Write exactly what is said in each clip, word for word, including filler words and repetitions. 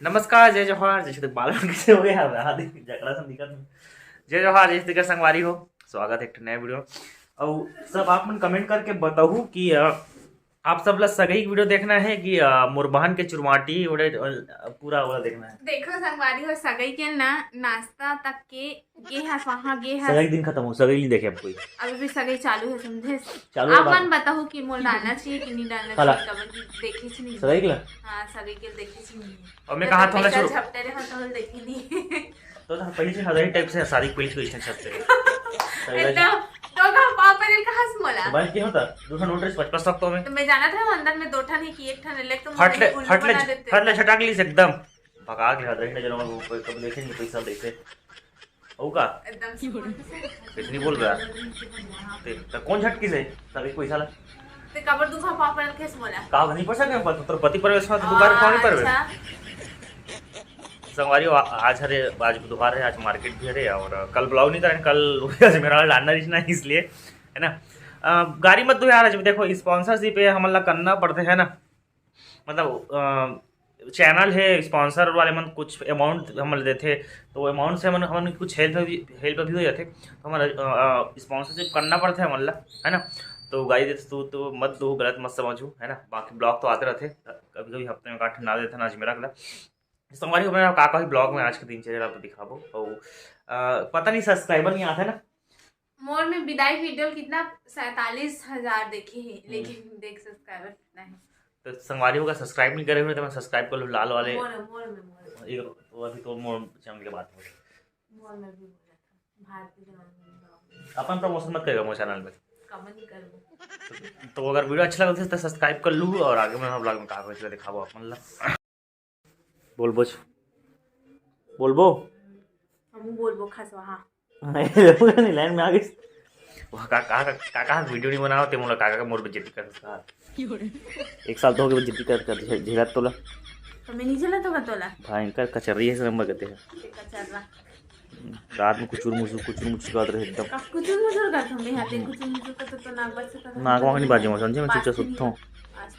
नमस्कार, जय जोहार, जय छत्तीसगढ़। बाल मन कैसे हो गया? हाँ, देख, जकड़ा सन दिखत हे। जय जोहार, जय छत्तीसगढ़ संगवारी हो, स्वागत है एक ठो नया वीडियो। और सब आप मन कमेंट करके बताहू कि अ, आप सब ला सगई के वीडियो देखना है कि अ, मोर बहन के चुरमाटी ओड़े, अ, पूरा ओला देखना है। देखो संगवारी हो, सगई के ना नाश्ता तक के गे हस, वहाँ गे हस। सगई दिन खत्म हो, सगई नहीं देखे अब कोई। अभी भी सगई चालू है, समझे? चालू है आप बात। मन बताहू कि मोल डालना चाहिए कि नहीं डालना काला? चाहिए, कबर की देखे च नहीं। सगई के ला? हाँ, सगई के देखे च नहीं। और मैं तो कहा था, मैं पैसा शुरू झपटे रहे, हम तो देखे नहीं। तो था पहले से हजारी टाइप से सारी पुलिस को इसने छपते रहे। एकदम, तो का पापा ने कहा से मोला? तो भाई, क्या होता? दूसरा नोट रहे पचास तक तो में। तो मैं जाना था, अंदर में दो ठन है कि एक ठन ले, तुम फट ले, फट ले, बना देते। फट ले, छटाक ली से एकदम। भगा के हाथ रखने चलो, वो कोई कब देखे नहीं, पैसा देते। हो का? एकदम से। कैसे नहीं बोल रहा? ते, तो कौन झटकी से? तभी पैसा ला। ते काबर दूसरा पापा ने कैसे बोला? कहा नहीं पड़ सके, पर तो पति परमेश्वर तो दुकान कौन नहीं परवे? अच्छा। संगवारी हो, आ-, आज हरे, आज बुधवार है, आज मार्केट भी हरे और कल ब्लॉग नहीं करें, कल आज मेरा लाना रिश्ना है इसलिए, है ना? अ, गाड़ी मत दो यार, आज देखो स्पॉन्सरशिप है, हमन ला करना पड़ते है ना, मतलब अ, चैनल है, स्पॉन्सर वाले मन कुछ अमाउंट हमन ला देथे, तो वो अमाउंट से हमन, हमन कुछ हेल्प भी, हेल्प भी हो जाथे, तो हमन अ, अ, स्पॉन्सरशिप करना पड़थे हमन ला, है ना? तो गाड़ी देते तो, तो मत दो, गलत मत समझो, है ना? बाकी ब्लॉग तो आते रहथे, कभी कभी हफ्ते में काट ना देथे ना, आज मेरा अगला। संगवारी हो, मैं का का ब्लॉग में आज के दिनचर्या ला तो दिखाबो। और अ, पता नहीं सब्सक्राइबर नहीं आता है ना। मोर में विदाई वीडियो कितना सैंतालीस हजार देखे हैं, हम्म। लेकिन देख सब्सक्राइबर कितना है। तो संगवारी हो, सब्सक्राइब नहीं करे हुए तो मैं सब्सक्राइब कर लूँ, लाल वाले। मोर, मोर में, मोर में। एक, वो अभी तो मोर चैनल के बात हो। मोर में भी बोला था, भारतीय जवान में ब्लॉग में। अपन प्रमोशन मत करेगा मोर चैनल में। कम नहीं करबो। तो, तो अगर वीडियो अच्छा लगता है तो सब्सक्राइब कर लू और आगे मैं ब्लॉग में का कुछ दिखाबो अपन ला। बोलबो छ-, बोलबो? हमू बोलबो खसवा, हाँ। नहीं, लाइन में आ गइस। वह का, का, का, का, का वीडियो नहीं बनाओ, ते मोला का, का, का मोर बेइज्जती कर सकता। एक साल तो हो गए बेइज्जती कर, कर, झे-, झेलत तोला। तो मैं नहीं झेलत होगा तोला। भयंकर कचर्री है, नंबर कहते हैं। कचर्रा। रात में कुचुर मुचुर, कुचुर मुचुर करत रहे एकदम। का कुचुर मुचुर करत हूँ मैं, हाँ, ते कुचुर मुचुर करत तो नाक बज सकता है। नाक वाक नहीं बाजे, मैं समझे, मैं चुपचाप सुतता हूँ। आज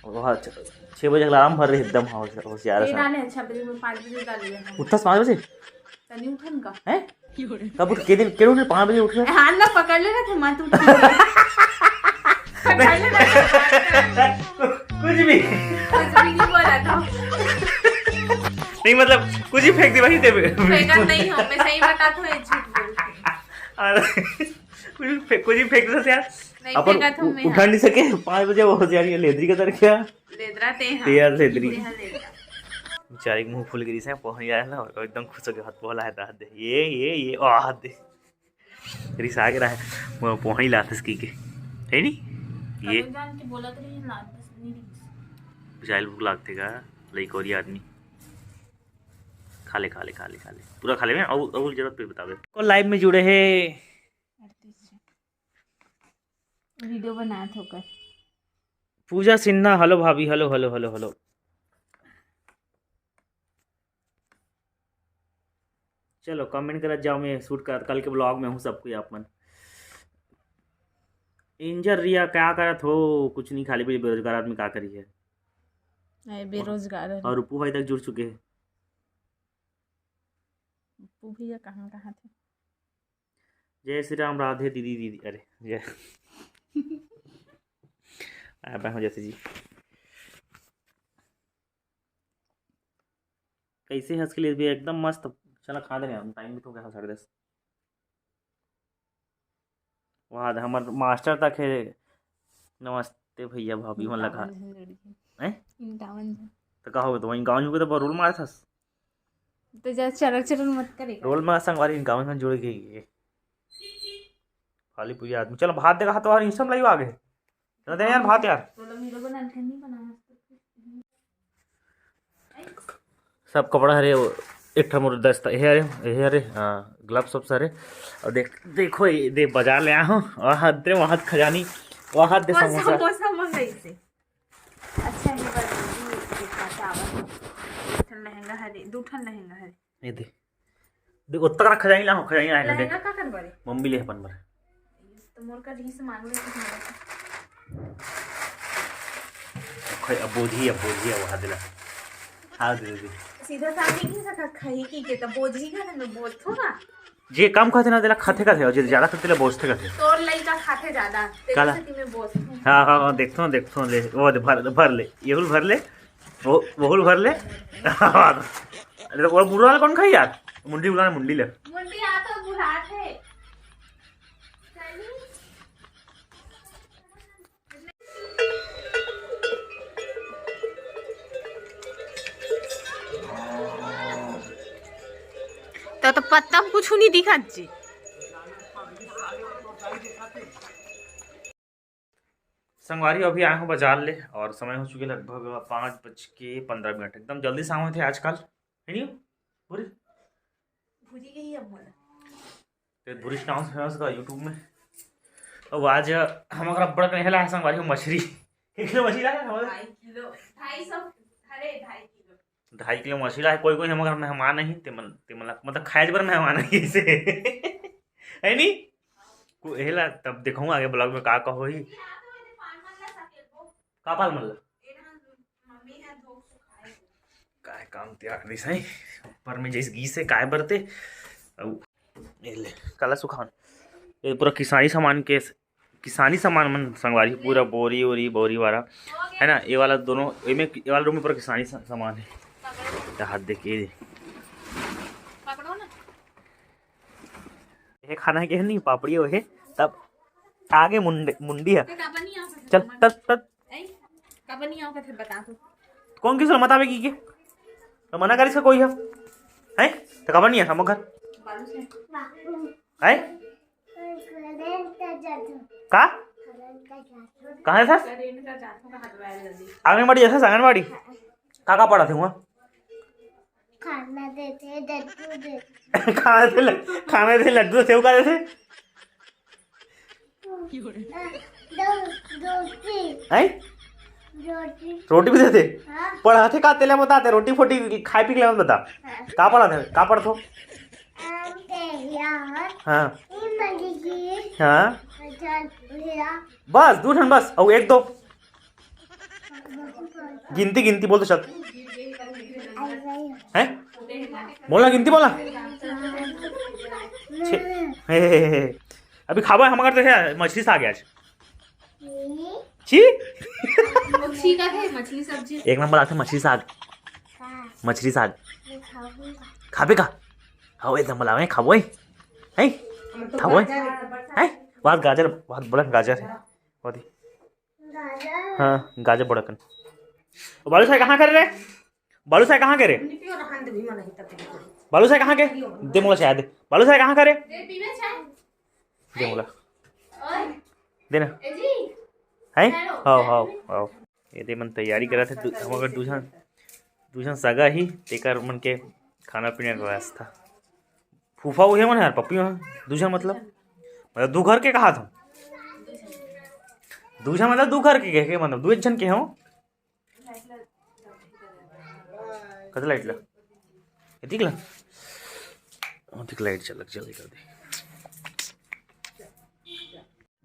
वहाँ छ-, छः बजे अलार्म भर रहे एकदम होश-, होशियार ये सा। डाले हैं, छः बजे में, पाँच बजे डाले हैं। उठस पाँच बजे? तनी उठन का? हैं? कब उठ, के दिन, के उठे, पाँच बजे उठ रहे? हाथ ना पकड़ लेना थे, मत उठ। पकड़ लेना थे। कुछ भी। कुछ भी नहीं बोला था। नहीं, मतलब, कुछ ही फेंक दी वहीं पे। फेंकत नहीं हूँ, मैं सही बताता हूँ, ये झूठ बोलती हूँ। अरे, कुछ फे-, कुछ ही फेंक दे यार। नहीं अपन फेंका था उ-, मैं, उठा हाँ। नहीं सके, पाँच बजे वो होशियारी है, लेदरी का तर क्या? लेदरा ते, हाँ। ते यार लेदरी। ते हाँ, लेदरा। बेचारी के मुंह फूल गिरिस हे, पोहनी जाए ना, और एकदम खुश होके हाथ पोहला है, हाथ दे। ये, ये, ये, ओ, हाथ दे। रिस आ गे रहा है, वो पोहनी लाथस की के। है नी? ये। कल जान के बोला तो नहीं, लाथस नहीं रिस। बेचारी भूख लागथे का, लइकोरी आदमी। खा ले, खा ले, खा ले, खा ले। पूरा खा ले, मैं, और, और जरूरत पे बतावे। को लाइव में जुड़े हैं। वीडियो बनात होकर। पूजा सिन्हा, हेलो भाभी, हेलो, हेलो, हेलो, हेलो। चलो, कमेंट करत जाओ, मैं शूट करत, कल के ब्लॉग में हूँ सबको आप मन। इंजर रिया, क्या करत हो? कुछ नहीं, खाली बेरोजगार आदमी का करी है? अरे, बेरोजगार है। और रूपू भाई तक जुड़ चुके हैं। रूपू भैया कहाँ, कहाँ थे? जय श्री राम, राधे दीदी, दीदी, अरे, जय। आप हो जैसे जी। कैसे हंस के लिए भी एकदम मस्त। चला खा दे रहे हैं, टाइम भी तो हो गया साढ़े दस। वाह, हमर मास्टर तक है। नमस्ते भैया, भाभी मन लगा। इक्यावन झन जुड़ गए। हैं? इक्यावन झन। तो का हो गया? तो वहीं गाँव जुड़ के तो रोल मारत हस। तो जा चरक चरक मत करे। रोल में संगवारी इक्यावन झन जुड़ गए। खाली पूरी आदमी। चलो भात देखा तो, और इंस्टा में लाइव आ गए। चलो दे यार भात यार। तो लोग वीडियो बना के नहीं बनाना। सब कपड़ा हरे, वो एक ठो मोर दस्ता, ये हरे, ये हरे, हाँ, ग्लव्स सब हरे। और देख, देखो, ये दे बाजार ले आया हूँ। और हाथ दे, वहाँ खजानी, वहाँ दे वो समोसा। समोसा मंगाई से। अच्छा, ये वाला भी देखा, चावल। एक ठन लहंगा हरे, दू ठन लहंगा हरे। ये दे। देख, ओतका खजानी ला, खजानी ला, लहंगा देख। का कर बरे? मम्मी ले अपन बर। तो मोर का ढीस मांग ले, कुछ मांग ले। खै, अब बोझी, अब बोझी, अब वहाँ दिला। हाँ, दे दे। सीधा सामने की सका खाई की के त बोझी का ना बोझ थोड़ा। जे कम खाथे ना, तेला खाथे खाथे, अउ जे ज्यादा खाथे, तेला बोझथे खाथे। तोर लइका खाथे ज्यादा, तेरे काला? से कि मैं बोझ हूँ। हाँ, हाँ, हाँ, देखथो, देखथो, ले, वो दे, भर, भर ले, ये हुल भर ले, वो, वो हुल भर ले। अरे, वो बुरा वाला कौन खाई यार? मुंडी बुलाना, मुंडी ले। मुंडी आ तो बुलाथे। चली। तो, तो पत्ता में कुछ नहीं दिखत जी। संगवारी, अभी आए हूँ बाजार ले और समय हो चुके लगभग पाँच बज के पन्द्रह मिनट। एकदम जल्दी शाम होथे आजकल, है नहीं? पूरी भूली गई अब मोला। ते भूरी नाम से फेमस था YouTube में। अब आज हम अगर बड़ा कहीं ला संगवारी हो मछली, एक किलो मछली ला है हमारे। ढाई किलो, ढाई सौ, अरे ढाई किलो। ढाई किलो मछली ला है। कोई कोई हमर घर मेहमान नहीं, ते मन, ते मन ला, मतलब खाए बर मेहमान नहीं इसे। है नी? को एला तब देखूँ आगे vlog में का का होही। का पाल मन ला? काय काम त्यार दिस है, ऊपर में जैसे गीस है काय बरते। अउ ये ले, काला सुखावन। ये पूरा किसानी सामान के, किसानी सामान मन संगवारी, पूरा बोरी ओरी, बोरी वाला, है ना? ये वाला दोनों, ये में, ये वाला रूम में पूरा किसानी सा-, सामान है। ये हाथ देखिए, पकड़ो ना। ये खाना है कि नहीं, पापड़ी हो है, तब आगे मुंडे, मुंडी है। चल, चल, चल। काबर नहीं आओ कथे बता तू। कौन किस मत आवे की के? तो मना करिस का कोई है? हैं? तो काबर नहीं है हम घर? बालू से। हैं? का? कहाँ था? ट्रेन का जाथों का हलवाई जल्दी। आंगनबाड़ी जैसा आंगनबाड़ी? का का पढ़ाथे वहाँ? खाना देथे, लड्डू देथे। खाना देथे, ल-, खाना देथे, लड्डू, सेव का देथे? दो, दो, तीन। हैं? रोटी। रोटी भी देथे? हाँ। पढ़ाथे का, तेला बताते, रोटी फोटी खाए पी के मत बता। हाँ। का पढ़ाथे, का पढ़थो? आम के यार। हाँ। ई मंडी की। हाँ। अचार भैया। बस, दू ठन बस, अउ एक दो। गिनती, गिनती बोल तो चल। हैं? बोलना, गिनती बोलना। छे-, हे, हे, हे, हे। अभी खाबो, हमर घर तो है, मछली साग है आज। छी? मछली का है, मछली सब्जी। एक नंबर आथे मछली साग। मछली साग। खाबे का? हाँ, एकदम बोला, मैं खाबो, हैं? खाबो, हैं? हैं? बहुत गाजर, बहुत बड़ा गाजर है। बहुत ही। हाँ, गाजर बड़ा कन। ओ, बालू साहब कहाँ करे रे? बालू साहब कहाँ करे? बालू साहब कहाँ के? दे मोला चाय दे। बालू साहब कहाँ करे? दे मोला। दे ना। हैं? हाव, हाव, हाव। ये दे मन तैयारी करत हे, दू-, हमर दू झन, दू झन सगा ही, तेकर मन के खाना पीना के व्यवस्था। फूफा उहे मन यार, पप्पी मन, दू झन मतलब, मतलब दू घर के कहा था? दू झन मतलब दू घर के, के, के मतलब दू एक झन के हो? कते लाइट ला? एतिक ला? ओतिक लाइट चलक, जल्दी कर दे।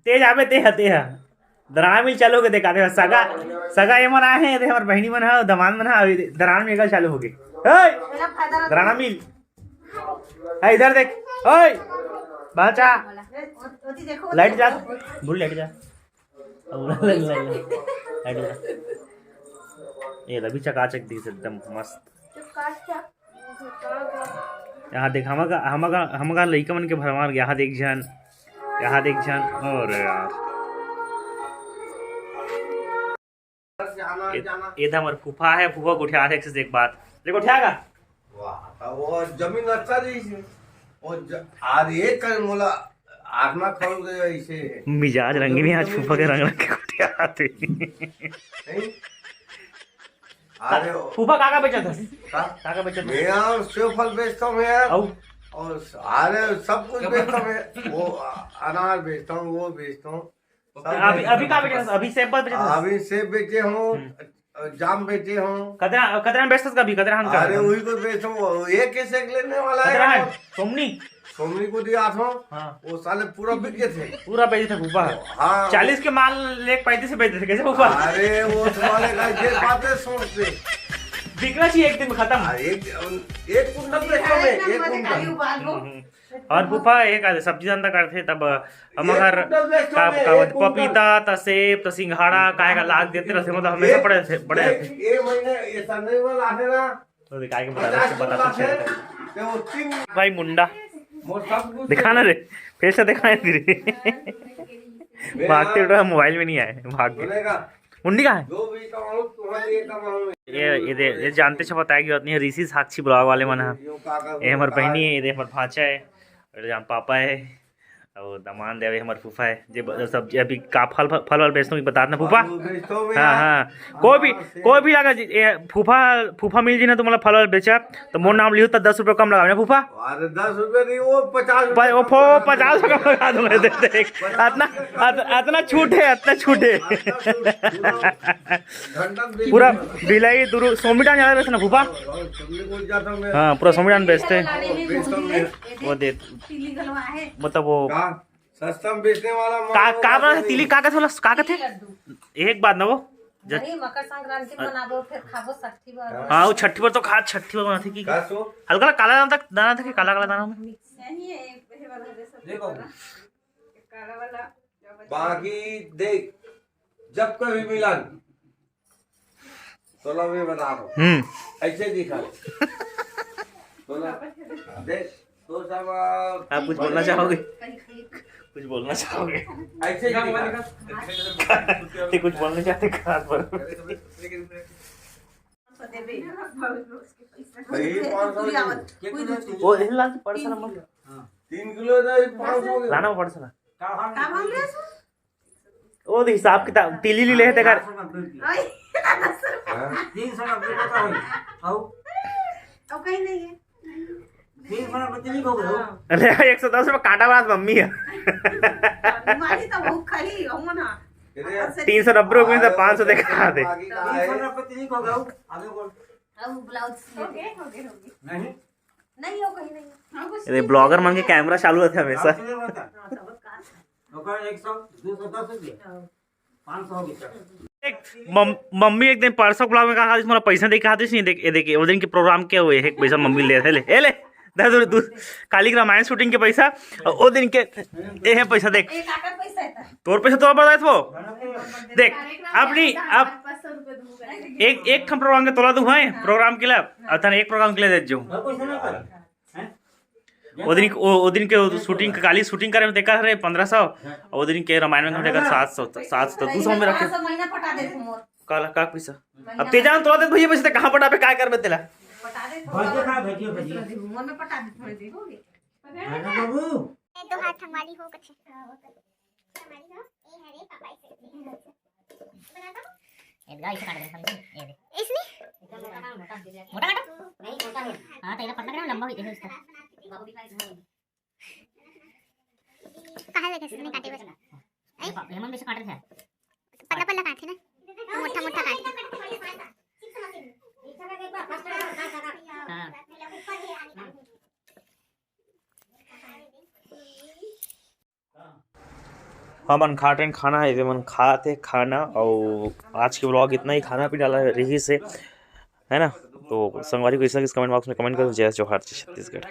तेज आबे, ते ह, ते ह। दराना मिल चालू होगे, देखा दे, सगा, सगा ये मन आए हैं, ते हमर बहिनी मन ह, दमांद मन ह, अभी दराना मिल चालू होगे। हे! दराना मिल। हे, इधर देख। हे! बाचा। लाइट जा। भूल लाइट जा। अब लाइट जा। ये अभी चकाचक दिस एकदम मस्त। यहाँ देख, हमका, हमका, हमका लइका मन के भरमार, यहाँ देख झन, यहाँ देख झन, अरे यार। ये, ये तो हमर फूफा है, फूफा गोठिया देख से देख बात। ले गोठिया का? वाह, तो वो जमीन अच्छा रही है। वो ज-, आर एक कर मोला आत्मा खोल गया इसे। मिजाज रंगीन है, आज फूफा के रंग रंग के गोठिया आते। नहीं? अरे, फूफा का का बेचत हस? का? का का बेचत हस? मैं यार सेब फल बेचता हूँ यार। अउ? और अरे सब कुछ बेचता हूँ मैं। वो अ-, अनार बेचता हूँ, वो बेचता हूँ। सब अभी, बेचता अभी का हूँ। बेचत हस? अभी सेब बेचत हस? अभी सेब बेचे हूँ, हम्म। जाम बेचे हूँ। कतरा, कतरा बेचत हस अभी? कतरा हन का? अरे वही तो बेचता हूँ, वो एक कैसे एक लेने वाला है कतरा हन? यार। सोमनी? सोमनी को दिया था। हाँ। वो साले पूरा बिक गए थे। पूरा बेच थे फूफा। हाँ। चालीस के माल लेके पैंतीस से बेच देते, कैसे फूफा? अरे, वो तुम्हारे घर के बातें सोचते। बिकना चाहिए एक दिन में खत्म। हाँ, एक, एक कुंटल बेचो में, एक कुंटल। हम्म। और फूफा ये का सब्जी धंधा करथे तब हम एक अगर कुंटल बेचो का, में, का एक कुंटल। पपीता, त सेब, त सिंघाड़ा, काय का लाग देते रहते, मतलब हमेशा एक, पड़े थे, पड़े एक, रहते। ये महीने, ये संडे में लाते ना, तो दिखाई के बता पचास दे, बता किलो दे, लाते, share कर। तो वो तीन भाई मुंडा। वो सब कुछ दिखा ना रे, फिर से दिखा ना तेरी। मेरा भागते उठ रहा, मोबाइल में नहीं आए, भाग गए। सुनेगा? मुंडी कहाँ है? जो भी कमाऊँ, तुम्हारे लिए कमाऊँ। ये, ये दे, ये जानते छो बताया कि नहीं, ऋषि साक्षी ब्लॉग वाले मन ह। ये हमर बहिनी है, ये हमर भांचा है, और यहाँ पापा है, और दामाद है, हमर फूफा है। जे ब-, सब जे अभी का फल, फल, फल वाल बेचता हूँ, बता देना फूफा। फल बेचता हूँ हाँ, भैया। हाँ। कोई भी, हाँ, से कोई भी लगा जी, ये फूफा, फूफा मिल जी ना तुम्हारा फल वाल बेचा, तो मोर नाम लियो तो दस रुपये कम लगाओ ना फूफा। अरे दस रुपये नहीं, वो पचास रुपये पर वो कम फो-, लगा पचास रुपये कम लगा दूंगा, दे, देख। इतना, अत-, इतना छूट है, इतना छूट है। इतना छूट, पूरा घंटा में पूरा बिल। बिलाई दुरु सोमिटान ज्यादा बेचते ना फूफा। और तुमने कुछ ज्यादा में हाँ, पूरा सोमिटान बेचते हैं। बेचता हूँ मैं। वो दे, तीली गलवा है। मतलब वो का सस्ता में बेचने वाला माल का, होगा का बना तो है? तीली का, का थे बोला, का, का थे? तीली लड्डू। एक बात ना वो, जब अरे, मकर संक्रांति मनाबो, फिर खाबो छठी बार। हाँ, वो छठी बार तो खा, छठी बार बनाते कि का सो? हल्का काला दाना तक, दाना था कि काला, काला दाना में? नहीं, ये, ये वाला जैसा देखो। काला वाला। बाकी देख, जब कभी मिलन, तोला मैं बता रहा हूँ। हम्म। ऐसे दिखा। तोला, देख, तो सब, आप कुछ बोलना चाहोगे? कुछ बोलना चाहोगे? ऐसे ही दिखा। ये कुछ बोलना चाहते खास बात? तो ये पाँच सौ रुपये। वो हिला के पर्स नंबर। तीन किलो तो ये पाँच सौ हो गया। लाना पर्स ना। का भाव का बोल रहे हैं? वो तो हिसाब किताब, तीली ली लेते कर। हाँ? तीन सौ नब्बे का होई। आओ। और कहीं नहीं है। तीन सौ नब्बे तीली को हो। अरे, एक सौ दस रुपये कांटा बात मम्मी है। हमारी तो भूख खरी, हम ना। तीन सौ नब्बे रुपये में तो पाँच सौ देखा दे। तीन सौ नब्बे तीली को हो। आगे बोल। अब ब्लाउज सिले। हो गए, हो गए, हो गए। नहीं। नहीं हो, कहीं नहीं। हाँ, कुछ अरे, नहीं। ब्लॉगर मन के कैमरा चालू रहता है हमेशा। हाँ, चलिए, बता। हाँ, सब काम। ओकर एक सौ, दो सौ दस रुपये। हाँ। पाँच सौ हो गया। एक मम-, मम्मी एक दिन परसों ब्लॉग में कहा, "मोला पैसा दे के आते नहीं, देख, ये देखिए, वो दिन के प्रोग्राम क्या हुए, एक पैसा मम्मी ले, ले, ए ले, दस रुपये, दू-, काली के रामायण शूटिंग के पैसा, और वो दिन के, ये है पैसा देख, ए, काकर पैसा है? तोर पैसा तो बताए वो, देख, अपनी, अब एक, एक ठन प्रोग्राम के तोला दूँ है, प्रोग्राम के लिए, अब तने एक प्रोग्राम के लिए दे जाऊँ।" वो दिन, वो, वो दिन के शूटिंग, काली शूटिंग करे में देखा रहे पन्द्रह सौ, और वो दिन के रामायण में हम देखा सात सौ, सात सौ, दो सौ में रखे। महीना पटा दे तुम और। काला, का पैसा? अब ते जान तोला दे भैया, पैसे ते कहाँ पटाबे, काय करबे तेला? पटा दे तो। भैया, हाँ, भैया, भैया। मन में पटा दे थोड़े दिन। बाबू। ए तो हाथ हमारी हो कथे। हमारी हो, ए हरे पापा इसे। बना दो। ये गाइस काट दे, समझे? ये दे। इसने? मोटा काटो? नहीं, छोटा है। हाँ, तो ये पतला करो, लंबा भी देखो इसका। कहाँ लगे इसने काटे बस? ये पा-, ये मन में से काट रहे हैं। पतला पतला काटे ना, मोटा मोटा काटे। हाँ। हमन खात हन खाना, एदे मन खात हे खाना, अउ आज के ब्लॉग इतना ही, खाना पीना वाला रहिस हे, है ना? तो संगवारी कइसे लगिस, comment box में comment करो। जय जोहार, जय छत्तीसगढ़।